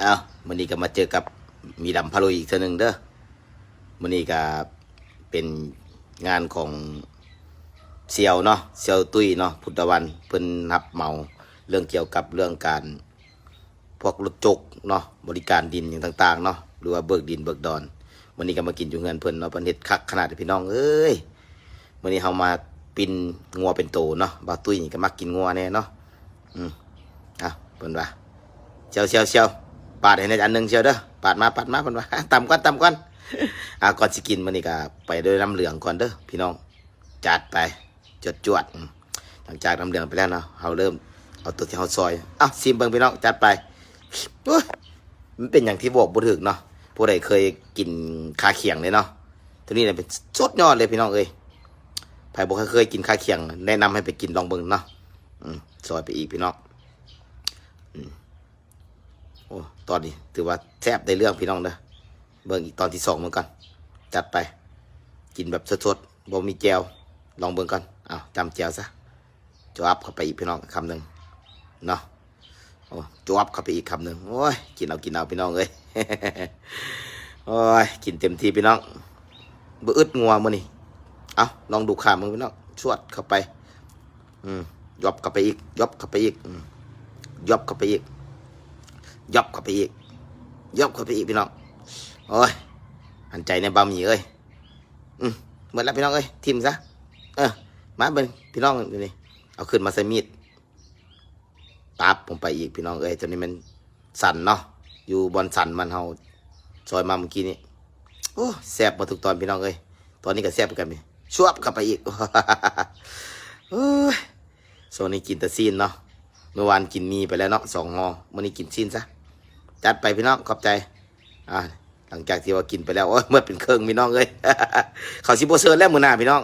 ອ້າວ ມື້ນີ້ກໍມາເຈີກັບມີດຳພາລຸຍອີກເທື່ອໜຶ່ງເດີ. ມື້ນີ້ກໍເປັນງານຂອງສ່ຽວເນາະ ສ່ຽວຕຸ້ຍເນາະ ພຸດທະວັນ ເພິ່ນຮັບເໝົາເລື່ອງກ່ຽວກັບເລື່ອງການ ພວກລົດຈົກເນາະ ບໍລິການດິນຫຍັງຕ່າງໆເນາະ ຫຼືວ່າເບີກດິນເບີກດອນ. ມື້ນີ້ກໍມາກິນຢູ່ເຮືອນເພິ່ນເນາະ ເພິ່ນເຮັດຄັກຂະໜາດເດ້ພີ່ນ້ອງເອີຍ. ມື້ນີ້ເຮົາມາປີ້ນງົວເປັນໂຕເນາະ ບ່າວຕຸ້ຍນີ້ກໍມັກກິນງົວແດ່ເນາະ. ອືມ ອ່ະ ເພິ່ນວ່າ ສ່ຽວໆໆ ປາດໃຫ້ແດ່ອັນໜຶ່ງສ່ຽວເດີ ປາດມາ ປາດມາ ເພິ່ນວ່າ ຕຳກ່ອນ ຕຳກ່ອນ. ອ່າ ກ່ອນຊິກິນມື້ນີ້ກໍໄປດ້ວຍນ້ຳເຫຼືອງກ່ອນເດີພີ່ນ້ອງ ຈັດໄປ ຈວດໆ. ອືມ ຫຼັງຈາກນ້ຳເຫຼືອງໄປແລ້ວເນາະ ເຮົາເລີ່ມເອົາຕົວທີ່ເຮົາຊອຍ ເອົາ ຊີມເບິ່ງພີ່ນ້ອງ ຈັດໄປ. ໂອ້ຍ ມັນເປັນຫຍັງທີ່ບອກບໍ່ຖືກເນາະ ຜູ້ໃດເຄີຍກິນຄາຂຽງເດ້ເນາະ ຕົວນີ້ນະເປັນສຸດຍອດເລີຍພີ່ນ້ອງເອີຍ. ໃຜບໍ່ເຄີຍກິນຄາຂຽງ ແນະນຳໃຫ້ໄປກິນລອງເບິ່ງເນາະ. ອືມ ຊອຍໄປອີກພີ່ນ້ອງ. ອືມ ໂອ້ ຕອນນີ້ຖືວ່າແຊບໄດ້ເລື່ອງພີ່ນ້ອງເດີ. ເບິ່ງອີກຕອນທີສອງເບິ່ງກ່ອນ ຈັດໄປ. ກິນແບບສົດໆ ບໍ່ມີແຈ່ວ ລອງເບິ່ງກ່ອນ. ເອົາ ຈ້ຳແຈ່ວຊະ ຈວບເຂົ້າໄປອີກພີ່ນ້ອງ ຄຳໜຶ່ງເນາະ. ໂອ້ ຈວບເຂົ້າໄປອີກຄຳໜຶ່ງ. ໂອ້ຍ ກິນເອົາ ກິນເອົາພີ່ນ້ອງເອີຍ ໂອ້ຍ ກິນເຕັມທີ່ພີ່ນ້ອງ ບໍ່ອຶດງົວມື້ນີ້. ເອົາ ລອງດູຄາເບິ່ງພີ່ນ້ອງ ຊວດເຂົ້າໄປ. ອືມ ຢອບເຂົ້າໄປອີກ ຢອບເຂົ້າໄປອີກ ອືມ ຢອບເຂົ້າໄປອີກ ຢອບເຂົ້າໄປອີກ ຢອບເຂົ້າໄປອີກພີ່ນ້ອງ. ໂອ້ຍ ຫັນໃຈແດ່ບ່າວໝີເອີຍ. ອືມ ໝົດແລ້ວພີ່ນ້ອງເອີຍ ຖິ້ມຊະ. ເອີ ມາເບິ່ງພີ່ນ້ອງ ນີ້ ເອົາຂຶ້ນມາໃສ່ມີດ ປັບລົງໄປອີກພີ່ນ້ອງເອີຍ. ຕົວນີ້ແມ່ນສັນເນາະ ຢູ່ບ່ອນສັນມັນ ເຮົາຊອຍມາເມື່ອກີ້ນີ້. ໂອ້ ແຊບໝົດທຸກຕອນພີ່ນ້ອງເອີຍ. ຕອນນີ້ກໍແຊບຄືກັນນີ້ ຊວບເຂົ້າໄປອີກ. ໂອ້ຍ ຊ່ວງນີ້ກິນແຕ່ຊີ້ນເນາະ ມື້ວານກິນໝີ່ໄປແລ້ວເນາະ ສອງຫໍ່ ມື້ນີ້ກິນຊີ້ນຊະ. ຈັດໄປພີ່ນ້ອງ ຂອບໃຈ. ອ່າ ຫຼັງຈາກທີ່ວ່າກິນໄປແລ້ວ ໂອ້ຍ ໝົດເປັນເຄິ່ງພີ່ນ້ອງເອີຍ. ເຂົາຊິບໍ່ເຊີນແລ້ວມື້ໜ້າພີ່ນ້ອງ